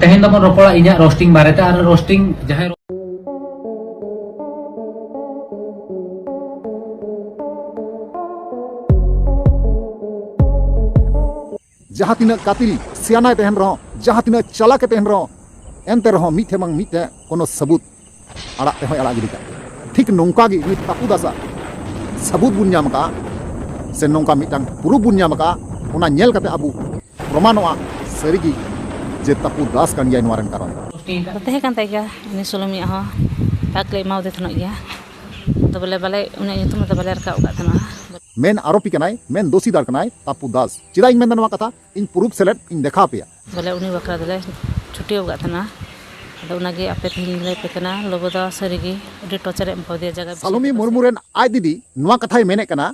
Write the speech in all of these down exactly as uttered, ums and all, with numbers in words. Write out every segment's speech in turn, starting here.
ᱛᱮᱦᱮᱧ ᱫᱚᱵᱚᱱ ᱨᱚᱯᱚᱲᱟ ᱤᱧᱟᱹᱜ ᱨᱳᱥᱴᱤᱝ ᱵᱟᱨᱮᱛᱮ᱾ ᱟᱨ ᱨᱳᱥᱴᱤᱝ ᱡᱟᱦᱟᱸᱭ ᱡᱟᱦᱟᱸ ᱛᱤᱱᱟᱹᱜ ᱠᱟᱹᱛᱤᱞ ᱥᱤᱭᱟᱱᱟᱭ ᱛᱟᱦᱮᱱ ᱨᱮᱦᱚᱸ, ᱡᱟᱦᱟᱸ ᱛᱤᱱᱟᱹᱜ ᱪᱟᱞᱟᱠ ᱮ ᱛᱟᱦᱮᱱ ᱨᱮᱦᱚᱸ, ᱮᱱᱛᱮ ᱨᱮᱦᱚᱸ ᱢᱤᱫᱴᱷᱮᱱ ᱵᱟᱝ ᱢᱤᱫᱴᱷᱮᱱ ᱠᱳᱱᱳ ᱥᱟᱹᱵᱩᱛ ᱟᱲᱟᱜ ᱛᱮᱦᱚᱸᱭ ᱟᱲᱟᱜ ᱜᱤᱰᱤ ᱠᱟᱜ ᱜᱮᱭᱟ᱾ ᱴᱷᱤᱠ ᱱᱚᱝᱠᱟ ᱜᱮ ᱩᱱᱤ ᱛᱟᱹᱯᱩ ᱫᱟᱥᱟᱜ ᱥᱟᱹᱵᱩᱛ ᱵᱚᱱ ᱧᱟᱢ ᱟᱠᱟᱫᱼᱟ, ᱥᱮ ᱱᱚᱝᱠᱟ ᱢᱤᱫᱴᱟᱝ ᱯᱨᱩᱯᱷ ᱵᱚᱱ ᱧᱟᱢ ᱟᱠᱟᱫᱼᱟ᱾ ᱚᱱᱟ ᱧᱮᱞ ᱠᱟᱛᱮ ᱟᱵᱚ ᱯᱨᱚᱢᱟᱱᱚᱜᱼᱟ ᱥᱟᱹᱨᱤᱜᱮ ᱡᱮ ᱛᱟᱹᱯᱩ ᱫᱟᱥ ᱠᱟᱱ ᱜᱮᱭᱟᱭ ᱱᱚᱣᱟ ᱨᱮᱱ ᱠᱟᱨᱚᱱ ᱫᱚ᱾ ᱛᱟᱦᱮᱸ ᱠᱟᱱ ᱛᱟᱭ ᱜᱮᱭᱟ, ᱩᱱᱤ ᱥᱳᱞᱳᱢᱤᱭᱟᱜ ᱦᱚᱸ ᱯᱟᱠ ᱞᱮ ᱮᱢᱟᱣᱟᱫᱮ ᱛᱟᱦᱮᱱᱚᱜ ᱜᱮᱭᱟ᱾ ᱟᱫᱚ ᱵᱚᱞᱮ ᱵᱟᱞᱮ, ᱩᱱᱤᱭᱟᱜ ᱧᱩᱛᱩᱢ ᱫᱚ ᱵᱟᱞᱮ ᱨᱟᱠᱟᱵ ᱟᱠᱟᱫ ᱛᱟᱦᱮᱱᱟ᱾ ᱢᱮᱱ ᱟᱨᱳᱯᱤ ᱠᱟᱱᱟᱭ, ᱢᱮᱱ ᱫᱳᱥᱤᱫᱟᱨ ᱠᱟᱱᱟᱭ ᱛᱟᱹᱯᱩ ᱫᱟᱥ᱾ ᱪᱮᱫᱟᱜ ᱤᱧ ᱢᱮᱱᱫᱟ ᱱᱚᱣᱟ ᱠᱟᱛᱷᱟ? ᱤᱧ ᱯᱨᱩᱯᱷ ᱥᱮᱞᱮᱫ ᱤᱧ ᱫᱮᱠᱷᱟᱣ ᱟᱯᱮᱭᱟ᱾ ᱵᱚᱞᱮ ᱩᱱᱤ ᱵᱟᱠᱷᱨᱟ ᱫᱚᱞᱮ ᱪᱷᱩᱴᱤ ᱟᱠᱟᱫ ᱛᱟᱦᱮᱱᱟ᱾ ᱟᱫᱚ ᱚᱱᱟᱜᱮ ᱟᱯᱮ ᱛᱮᱦᱮᱧ ᱞᱟᱹᱭ ᱟᱯᱮ ᱠᱟᱱᱟ, ᱞᱚᱵᱚ ᱫᱟ ᱥᱟᱹᱨᱤᱜᱮ ᱟᱹᱰᱤ ᱴᱚᱨᱪᱟᱨ ᱮ ᱮᱢ ᱠᱟᱣᱫᱮᱭᱟ ᱡᱟᱭᱜᱟ ᱵᱤᱥᱚᱭ ᱥᱟᱞᱚᱢᱤ ᱛᱮ᱾ ᱢᱩᱨᱢᱩ ᱨᱮᱱ ᱟᱡ ᱫᱤᱫᱤ ᱱᱚᱣᱟ ᱠᱟᱛᱷᱟᱭ ᱢᱮᱱᱮᱫ ᱠᱟᱱᱟ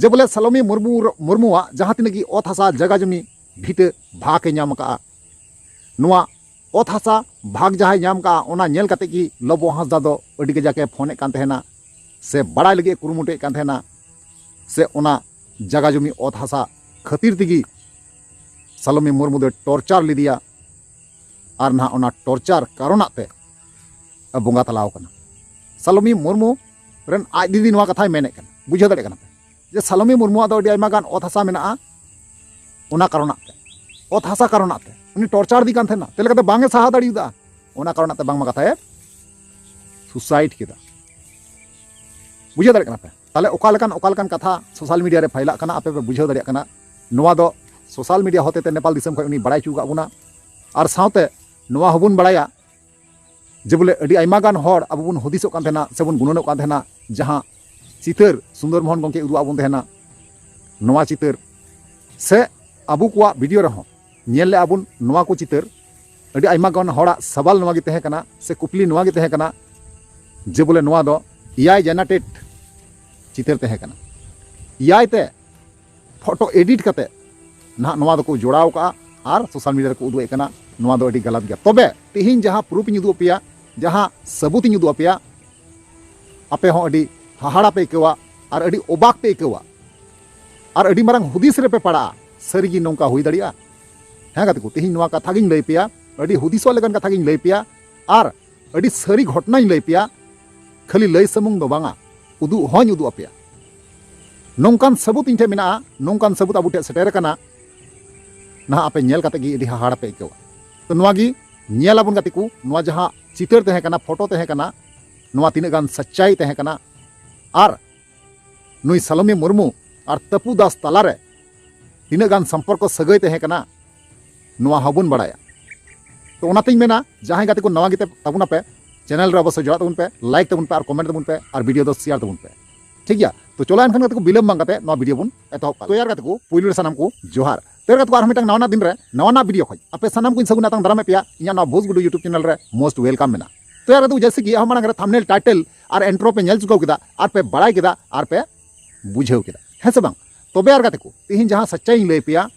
ᱡᱮ ᱵᱚᱞᱮ ᱥᱟᱞᱚᱢᱤ ᱢᱩᱨᱢᱩ, ᱢᱩᱨᱢᱩᱣᱟᱜ ᱡᱟᱦᱟᱸ ᱛᱤᱱᱟᱹᱜ ᱜᱮ ᱚᱛ ᱦᱟᱥᱟ ᱡᱟᱭᱜᱟ ᱡᱚᱢᱤ ᱵᱷᱤᱴᱟᱹ ᱵᱷᱟᱜᱽ ᱮ ᱧᱟᱢ ᱟᱠᱟᱫᱼᱟ, ᱱᱚᱣᱟ ᱚᱛ ᱦᱟᱥᱟ ᱵᱷᱟᱜᱽ ᱡᱟᱦᱟᱸᱭ ᱧᱟᱢ ᱠᱟᱜᱼᱟ, ᱚᱱᱟ ᱧᱮᱞ ᱠᱟᱛᱮ ᱜᱮ ᱞᱚᱵᱚ ᱦᱟᱸᱥᱫᱟ ᱫᱚ ᱟᱹᱰᱤ ᱠᱟᱡᱟᱠ ᱮ ᱯᱷᱳᱱᱮᱫ ᱠᱟᱱ ᱛᱟᱦᱮᱱᱟ, ᱥᱮ ᱵᱟᱲᱟᱭ ᱞᱟᱹᱜᱤᱫ ᱮ ᱠᱩᱨᱩᱢᱩᱴᱩᱭᱮᱫ ᱠᱟᱱ ᱛᱟᱦᱮᱱᱟ, ᱥᱮ ᱚᱱᱟ ᱡᱟᱭᱜᱟ ᱡᱚᱢᱤ ᱚᱛ ᱦᱟᱥᱟ ᱠᱷᱟᱹᱛᱤᱨ ᱛᱮᱜᱮ ᱥᱟᱞᱚᱢᱤ ᱢᱩᱨᱢᱩ ᱫᱚᱭ ᱴᱚᱨᱪᱟᱨ ᱞᱮᱫᱮᱭᱟ᱾ ᱟᱨ ᱱᱟᱦᱟᱜ ᱚᱱᱟ ᱴᱚᱨᱪᱟᱨ ᱠᱟᱨᱚᱱᱟᱜ ᱛᱮ ᱵᱚᱸᱜᱟ ᱛᱟᱞᱟᱣ ᱠᱟᱱᱟ᱾ ᱥᱟᱞᱚᱢᱤ ᱢᱩᱨᱢᱩ ᱨᱮᱱ ᱟᱡ ᱫᱤᱫᱤ ᱱᱚᱣᱟ ᱠᱟᱛᱷᱟᱭ ᱢᱮᱱᱮᱫ ᱠᱟᱱᱟ, ᱵᱩᱡᱷᱟᱹᱣ ᱫᱟᱲᱮᱭᱟᱜ ᱠᱟᱱᱟ ᱯᱮ, ᱡᱮ ᱥᱟᱞᱚᱢᱤ ᱢᱩᱨᱢᱩᱣᱟᱜ ᱫᱚ ᱟᱹᱰᱤ ᱟᱭᱢᱟ ᱜᱟᱱ ᱚᱛ ᱦᱟᱥᱟ ᱢᱮᱱᱟᱜᱼᱟ, ᱚᱱᱟ ᱠᱟᱨᱚᱱᱟᱜ ᱛᱮ, ᱚᱛ ᱦᱟᱥᱟ ᱠᱟᱨᱚᱱᱟᱜ ᱛᱮ ᱩᱱᱤ ᱴᱚᱨᱪᱟᱨ ᱫᱤ ᱠᱟᱱ ᱛᱟᱦᱮᱱᱟ, ᱛᱮ ᱞᱮᱠᱟᱛᱮ ᱵᱟᱝ ᱮ ᱥᱟᱦᱟ ᱫᱟᱲᱮᱭᱟᱫᱟ, ᱚᱱᱟ ᱠᱟᱨᱚᱱᱟᱜ ᱛᱮ ᱵᱟᱝᱢᱟ ᱠᱟᱛᱷᱟᱭ ᱥᱩᱥᱟᱭᱤᱰ ᱠᱮᱫᱟ᱾ ᱵᱩᱡᱷᱟᱹᱣ ᱫᱟᱲᱮᱭᱟᱜ ᱠᱟᱱᱟ ᱯᱮ? ᱛᱟᱦᱞᱮ ᱚᱠᱟ ᱞᱮᱠᱟᱱ, ᱚᱠᱟ ᱞᱮᱠᱟᱱ ᱠᱟᱛᱷᱟ ᱥᱳᱥᱟᱞ ᱢᱤᱰᱤᱭᱟ ᱨᱮ ᱯᱷᱟᱭᱞᱟᱜ ᱠᱟᱱᱟ, ᱟᱯᱮ ᱯᱮ ᱵᱩᱡᱷᱟᱹᱣ ᱫᱟᱲᱮᱭᱟᱜ ᱠᱟᱱᱟ᱾ ᱱᱚᱣᱟ ᱫᱚ ᱥᱳᱥᱟᱞ ᱢᱤᱰᱤᱭᱟ ᱦᱚᱛᱮᱛᱮ ᱱᱮᱯᱟᱞ ᱫᱤᱥᱚᱢ ᱠᱷᱚᱱ ᱩᱱᱤ ᱵᱟᱲᱟᱭ ᱦᱚᱪᱚ ᱟᱠᱟᱫ ᱵᱚᱱᱟ᱾ ᱟᱨ ᱥᱟᱶᱛᱮ ᱱᱚᱣᱟ ᱦᱚᱸᱵᱚᱱ ᱵᱟᱲᱟᱭᱟ ᱡᱮ ᱵᱚᱞᱮ ᱟᱹᱰᱤ ᱟᱭᱢᱟ ᱜᱟᱱ ᱦᱚᱲ ᱟᱵᱚ ᱵᱚᱱ ᱦᱩᱫᱤᱥᱚᱜ ᱠᱟᱱ ᱛᱟᱦᱮᱱᱟ ᱥᱮᱵᱚᱱ ᱜᱩᱱᱟᱹᱱᱚᱜ ᱠᱟᱱ ᱛᱟᱦᱮᱱᱟ, ᱡᱟᱦᱟᱸ ᱪᱤᱛᱟᱹᱨ ᱥᱩᱱᱫᱚᱨ ᱢᱳᱦᱚᱱ ᱜᱚᱢᱠᱮ ᱩᱫᱩᱜ ᱟᱵᱚᱱ ᱛᱟᱦᱮᱱᱟ, ᱱᱚᱣᱟ ᱪᱤᱛᱟᱹᱨ ᱥᱮ ᱟᱵᱚ ᱠᱚᱣᱟᱜ ᱵᱷᱤᱰᱤᱭᱳ ᱨᱮᱦᱚᱸ ᱧᱮᱞ ᱞᱮᱜᱼᱟ ᱵᱚᱱ ᱱᱚᱣᱟ ᱠᱚ ᱪᱤᱛᱟᱹᱨ᱾ ᱟᱹᱰᱤ ᱟᱭᱢᱟ ᱜᱟᱱ ᱦᱚᱲᱟᱜ ᱥᱟᱵᱟᱞ ᱱᱚᱣᱟ ᱜᱮ ᱛᱟᱦᱮᱸ ᱠᱟᱱᱟ ᱥᱮ ᱠᱩᱠᱞᱤ ᱱᱚᱣᱟ ᱜᱮ ᱛᱟᱦᱮᱸ ᱠᱟᱱᱟ ᱡᱮ ᱵᱚᱞᱮ ᱱᱚᱣᱟ ᱫᱚ ᱮ ᱟᱭ ᱡᱮᱱᱟᱨᱮᱴᱮᱰ ᱪᱤᱛᱟᱹᱨ ᱛᱟᱦᱮᱸ ᱠᱟᱱᱟ, ᱮ ᱟᱭ ᱛᱮ ᱯᱷᱳᱴᱳ ᱮᱰᱤᱴ ᱠᱟᱛᱮ ᱱᱟᱦᱟᱜ ᱱᱚᱣᱟ ᱫᱚᱠᱚ ᱡᱚᱲᱟᱣ ᱠᱟᱜᱼᱟ ᱟᱨ ᱥᱳᱥᱟᱞ ᱢᱤᱰᱤᱭᱟ ᱨᱮᱠᱚ ᱩᱫᱩᱜ ᱮᱫ ᱠᱟᱱᱟ᱾ ᱱᱚᱣᱟ ᱫᱚ ᱟᱹᱰᱤ ᱜᱟᱞᱟᱛ ᱜᱮᱭᱟ᱾ ᱛᱚᱵᱮ ᱛᱮᱦᱮᱧ ᱡᱟᱦᱟᱸ ᱯᱨᱩᱯᱷ ᱤᱧ ᱩᱫᱩᱜ ᱟᱯᱮᱭᱟ, ᱡᱟᱦᱟᱸ ᱥᱟᱹᱵᱩᱛ ᱤᱧ ᱩᱫᱩᱜ ᱟᱯᱮᱭᱟ, ᱟᱯᱮ ᱦᱚᱸ ᱟᱹᱰᱤ ᱦᱟᱦᱟᱲᱟ ᱯᱮ ᱟᱹᱭᱠᱟᱹᱣᱟ ᱟᱨ ᱟᱹᱰᱤ ᱚᱵᱟᱠ ᱯᱮ ᱟᱹᱭᱠᱟᱹᱣᱟ ᱟᱨ ᱟᱹᱰᱤ ᱢᱟᱨᱟᱝ ᱦᱩᱫᱤᱥ ᱨᱮᱯᱮ ᱯᱟᱲᱟᱜᱼᱟ᱾ ᱥᱟᱹᱨᱤᱜᱮ ᱱᱚᱝᱠᱟ ᱦᱩᱭ ᱫᱟᱲᱮᱭᱟᱜᱼᱟ? ᱦᱮᱸ ᱜᱟᱛᱮ ᱠᱚ, ᱛᱮᱦᱮᱧ ᱱᱚᱣᱟ ᱠᱟᱛᱷᱟ ᱜᱤᱧ ᱞᱟᱹᱭ ᱟᱯᱮᱭᱟ᱾ ᱟᱹᱰᱤ ᱦᱩᱫᱤᱥᱚᱜ ᱞᱮᱠᱟᱱ ᱠᱟᱛᱷᱟ ᱜᱤᱧ ᱞᱟᱹᱭ ᱯᱮᱭᱟ ᱟᱨ ᱟᱹᱰᱤ ᱥᱟᱹᱨᱤ ᱜᱷᱚᱴᱚᱱᱟᱧ ᱞᱟᱹᱭ ᱯᱮᱭᱟ᱾ ᱠᱷᱟᱹᱞᱤ ᱞᱟᱹᱭ ᱥᱩᱢᱩᱝ ᱫᱚ ᱵᱟᱝᱟ, ᱩᱫᱩᱜ ᱦᱚᱸᱧ ᱩᱫᱩᱜ ᱟᱯᱮᱭᱟ᱾ ᱱᱚᱝᱠᱟᱱ ᱥᱟᱹᱵᱩᱛ ᱤᱧ ᱴᱷᱮᱱ ᱢᱮᱱᱟᱜᱼᱟ, ᱱᱚᱝᱠᱟᱱ ᱥᱟᱹᱵᱩᱛ ᱟᱵᱚ ᱴᱷᱮᱱ ᱥᱮᱴᱮᱨ ᱟᱠᱟᱱᱟ᱾ ᱱᱟᱦᱟᱜ ᱟᱯᱮ ᱧᱮᱞ ᱠᱟᱛᱮ ᱜᱮ ᱟᱹᱰᱤ ᱦᱟᱦᱟᱲᱟ ᱯᱮ ᱟᱹᱭᱠᱟᱹᱣᱟ᱾ ᱛᱚ ᱱᱚᱣᱟ ᱜᱮ ᱧᱮᱞ ᱟᱵᱚᱱ ᱜᱟᱛᱮ ᱠᱚ, ᱱᱚᱣᱟ ᱡᱟᱦᱟᱸ ᱪᱤᱛᱟᱹᱨ ᱛᱟᱦᱮᱸ ᱠᱟᱱᱟ, ᱯᱷᱳᱴᱳ ᱛᱟᱦᱮᱸ ᱠᱟᱱᱟ, ᱱᱚᱣᱟ ᱛᱤᱱᱟᱹᱜ ᱜᱟᱱ ᱥᱟᱪᱪᱟᱭ ᱛᱟᱦᱮᱸ ᱠᱟᱱᱟ ᱟᱨ ᱱᱩᱭ ᱥᱟᱞᱚᱢᱤ ᱢᱩᱨᱢᱩ ᱟᱨ ᱛᱟᱹᱯᱩ ᱫᱟᱥ ᱛᱟᱞᱟᱨᱮ ᱛᱤᱱᱟᱹᱜ ᱜᱟᱱ ᱥᱚᱢᱯᱚᱨᱠᱚ ᱥᱟᱹᱜᱟᱹᱭ ᱛᱟᱦᱮᱸ ᱠᱟᱱᱟ, ᱱᱚᱣᱟ ᱦᱚᱸᱵᱚᱱ ᱵᱟᱲᱟᱭᱟ᱾ ᱛᱚ ᱚᱱᱟᱛᱤᱧ ᱢᱮᱱᱟ, ᱡᱟᱦᱟᱸᱭ ᱜᱟᱛᱮ ᱠᱚ ᱱᱟᱣᱟ ᱜᱮᱛᱮ ᱛᱟᱵᱚᱱ ᱟᱯᱮ, ᱪᱮᱱᱮᱞ ᱨᱮ ᱚᱵᱚᱥᱥᱳᱭ ᱡᱚᱲᱟᱜ ᱛᱟᱵᱚᱱ ᱯᱮ, ᱞᱟᱭᱤᱠ ᱛᱟᱵᱚᱱ ᱯᱮ ᱟᱨ ᱠᱚᱢᱮᱱᱴ ᱛᱟᱵᱚᱱ ᱯᱮ ᱟᱨ ᱵᱷᱤᱰᱤᱭᱳ ᱫᱚ ᱥᱮᱭᱟᱨ ᱛᱟᱵᱚᱱ ᱯᱮ᱾ ᱴᱷᱤᱠ ᱜᱮᱭᱟ? ᱛᱚ ᱪᱚᱞᱚ ᱮᱱᱠᱷᱟᱱ ᱜᱟᱛᱮ ᱠᱚ, ᱵᱤᱞᱚᱢ ᱵᱟᱝ ᱠᱟᱛᱮ ᱱᱚᱣᱟ ᱵᱷᱤᱰᱤᱭᱳ ᱵᱚᱱ ᱮᱛᱚᱦᱚᱵ ᱠᱟᱜᱼᱟ᱾ ᱛᱚ ᱭᱟᱨ ᱜᱟᱛᱮ ᱠᱚ, ᱯᱩᱭᱞᱩ ᱨᱮ ᱥᱟᱱᱟᱢ ᱠᱚ ᱡᱚᱦᱟᱨ᱾ ᱛᱚ ᱭᱟᱨ ᱜᱟᱛᱮ ᱠᱚ, ᱟᱨᱦᱚᱸ ᱢᱤᱫᱴᱟᱝ ᱱᱟᱣᱟᱱᱟᱜ ᱫᱤᱱ ᱨᱮ ᱱᱟᱣᱟᱱᱟᱜ ᱵᱷᱤᱰᱤᱭᱳ ᱠᱷᱚᱱ ᱟᱯᱮ ᱥᱟᱱᱟᱢ ᱠᱚᱧ ᱥᱟᱹᱜᱩᱱ ᱟᱛᱟᱝ ᱫᱟᱨᱟᱢᱮᱫ ᱯᱮᱭᱟ ᱤᱧᱟᱹᱜ ᱱᱚᱣᱟ ᱵᱷᱳᱡᱽ ᱜᱩᱰᱩ YouTube ᱪᱮᱱᱮᱞ ᱨᱮ most welcome ᱢᱮᱱᱟᱜᱼᱟ᱾ ᱛᱚ ᱭᱟᱨ ᱜᱟᱛᱮ ᱠᱚ, ᱡᱮᱭᱥᱮ ᱠᱤ ᱟᱨᱦᱚᱸ ᱢᱟᱲᱟᱝ ᱨᱮ ᱛᱷᱟᱢᱵᱱᱮᱞ, ᱴᱟᱭᱴᱮᱞ ᱟᱨ ᱤᱱᱴᱨᱳ ᱯᱮ ᱧᱮᱞ ᱪᱩᱠᱟᱹᱣ ᱠᱮᱫᱟ ᱟᱨ ᱯᱮ ᱵᱟᱲᱟᱭ ᱠᱮᱫᱟ ᱟᱨ ᱯᱮ ᱵᱩᱡᱷᱟᱹᱣ ᱠᱮᱫᱟ, ᱦᱮᱸ ᱥᱮ ᱵᱟᱝ? ᱛᱚᱵᱮ ᱭᱟᱨ ᱜᱟᱛᱮ ᱠᱚ, ᱛᱤᱦᱤᱧ ᱡᱟᱦᱟᱸ ᱥᱟᱪᱪᱟᱭᱤᱧ ᱞᱟᱹᱭ ᱯᱮᱭᱟ,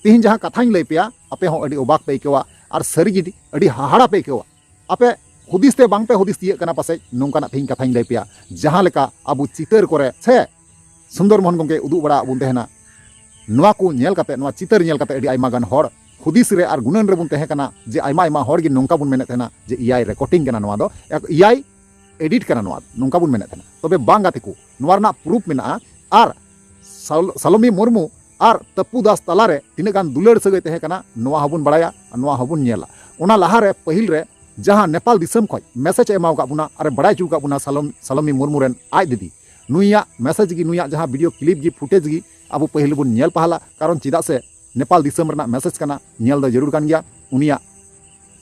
ᱛᱤᱦᱤᱧ ᱡᱟᱦᱟᱸ ᱠᱟᱛᱷᱟᱧ ᱞᱟᱹᱭ ᱯᱮᱭᱟ, ᱟᱯᱮ ᱦᱚᱸ ᱟᱹᱰᱤ ᱚᱵᱟᱠ ᱯᱮ ᱟᱹᱭᱠᱟᱹᱣᱟ ᱟᱨ ᱥᱟᱹᱨᱤᱜᱮ ᱟᱹᱰᱤ ᱦᱟᱦᱟᱲᱟ ᱯᱮ ᱟᱹᱭᱠᱟᱹᱣᱟ᱾ ᱟᱯᱮ ᱦᱩᱫᱤᱥ ᱛᱮ ᱵᱟᱝ ᱯᱮ ᱦᱩᱫᱤᱥ ᱛᱤᱭᱟᱹᱜ ᱠᱟᱱᱟ ᱯᱟᱥᱮᱡ, ᱱᱚᱝᱠᱟᱱᱟᱜ ᱛᱤᱦᱤᱧ ᱠᱟᱛᱷᱟᱧ ᱞᱟᱹᱭ ᱯᱮᱭᱟ᱾ ᱡᱟᱦᱟᱸ ᱞᱮᱠᱟ ᱟᱵᱚ ᱪᱤᱛᱟᱹᱨ ᱠᱚᱨᱮ ᱥᱮ ᱥᱩᱱᱫᱚᱨ ᱢᱳᱦᱚᱱ ᱜᱚᱢᱠᱮ ᱩᱫᱩᱜ ᱵᱟᱲᱟ ᱟᱵᱚᱱ ᱛᱟᱦᱮᱱᱟ, ᱱᱚᱣᱟ ᱠᱚ ᱧᱮᱞ ᱠᱟᱛᱮ, ᱱᱚᱣᱟ ᱪᱤᱛᱟᱹᱨ ᱧᱮᱞ ᱠᱟᱛᱮ ᱟᱹᱰᱤ ᱟᱭᱢᱟ ᱜᱟᱱ ᱦᱚᱲ ᱦᱩᱫᱤᱥ ᱨᱮ ᱟᱨ ᱜᱩᱱᱟᱹᱱ ᱨᱮᱵᱚᱱ ᱛᱟᱦᱮᱸ ᱠᱟᱱᱟ ᱡᱮ ᱟᱭᱢᱟ ᱟᱭᱢᱟ ᱦᱚᱲ ᱜᱮ ᱱᱚᱝᱠᱟ ᱵᱚᱱ ᱢᱮᱱᱮᱫ ᱛᱟᱦᱮᱱᱟ ᱡᱮ ᱮ ᱟᱭ ᱨᱮᱠᱚᱨᱰᱤᱝ ᱠᱟᱱᱟ ᱱᱚᱣᱟ ᱫᱚ, ᱮ ᱟᱭ ᱮᱰᱤᱴ ᱠᱟᱱᱟ ᱱᱚᱣᱟ, ᱱᱚᱝᱠᱟ ᱵᱚᱱ ᱢᱮᱱᱮᱫ ᱛᱟᱦᱮᱱᱟ᱾ ᱛᱚᱵᱮ ᱵᱟᱝ ᱜᱟᱛᱮ ᱠᱚ, ᱱᱚᱣᱟ ᱨᱮᱱᱟᱜ ᱯᱨᱩᱯᱷ ᱢᱮᱱᱟᱜᱼᱟ᱾ ᱟᱨ ᱥᱟᱞ-, ᱥᱟᱞᱚᱢᱤ ᱢᱩᱨᱢᱩ ᱟᱨ ᱛᱟᱹᱯᱩ ᱫᱟᱥ ᱛᱟᱞᱟᱨᱮ ᱛᱤᱱᱟᱹᱜ ᱜᱟᱱ ᱫᱩᱞᱟᱹᱲ ᱥᱟᱹᱜᱟᱹᱭ ᱛᱟᱦᱮᱸ ᱠᱟᱱᱟ, ᱱᱚᱣᱟ ᱦᱚᱸᱵᱚᱱ ᱵᱟᱲᱟᱭᱟ ᱟᱨ ᱱᱚᱣᱟ ᱦᱚᱸᱵᱚᱱ ᱧᱮᱞᱟ᱾ ᱚᱱᱟ ᱞᱟᱦᱟᱨᱮ ᱯᱟᱹᱦᱤᱞ ᱨᱮ ᱡᱟᱦᱟᱸ ᱱᱮᱯᱟᱞ ᱫᱤᱥᱚᱢ ᱠᱷᱚᱱ ᱢᱮᱥᱮᱡᱽ ᱮ ᱮᱢᱟᱣ ᱟᱠᱟᱫ ᱵᱚᱱᱟ ᱟᱨ ᱮ ᱵᱟᱲᱟᱭ ᱦᱚᱪᱚ ᱟᱠᱟᱫ ᱵᱚᱱᱟ ᱥᱟᱞᱚᱢ-, ᱥᱟᱞᱚᱢᱤ ᱢᱩᱨᱢᱩ ᱨᱮᱱ ᱟᱡ ᱫᱤᱫᱤ, ᱱᱩᱭᱟᱜ ᱢᱮᱥᱮᱡᱽ ᱜᱮ, ᱱᱩᱭᱟᱜ ᱡᱟᱦᱟᱸ ᱵᱷᱤᱰᱤᱭᱳ ᱠᱞᱤᱯ ᱜᱮ, ᱯᱷᱩᱴᱮᱡᱽ ᱜᱮ ᱟᱵᱚ ᱯᱟᱹᱦᱤᱞ ᱵᱚᱱ ᱧᱮᱞ ᱯᱟᱦᱞᱟ᱾ ᱠᱟᱨᱚᱱ ᱪᱮᱫᱟᱜ ᱥᱮ ᱱᱮᱯᱟᱞ ᱫᱤᱥᱚᱢ ᱨᱮᱱᱟᱜ ᱢᱮᱥᱮᱡᱽ ᱠᱟᱱᱟ, ᱧᱮᱞ ᱫᱚ ᱡᱟᱹᱨᱩᱲ ᱠᱟᱱ ᱜᱮᱭᱟ᱾ ᱩᱱᱤᱭᱟᱜ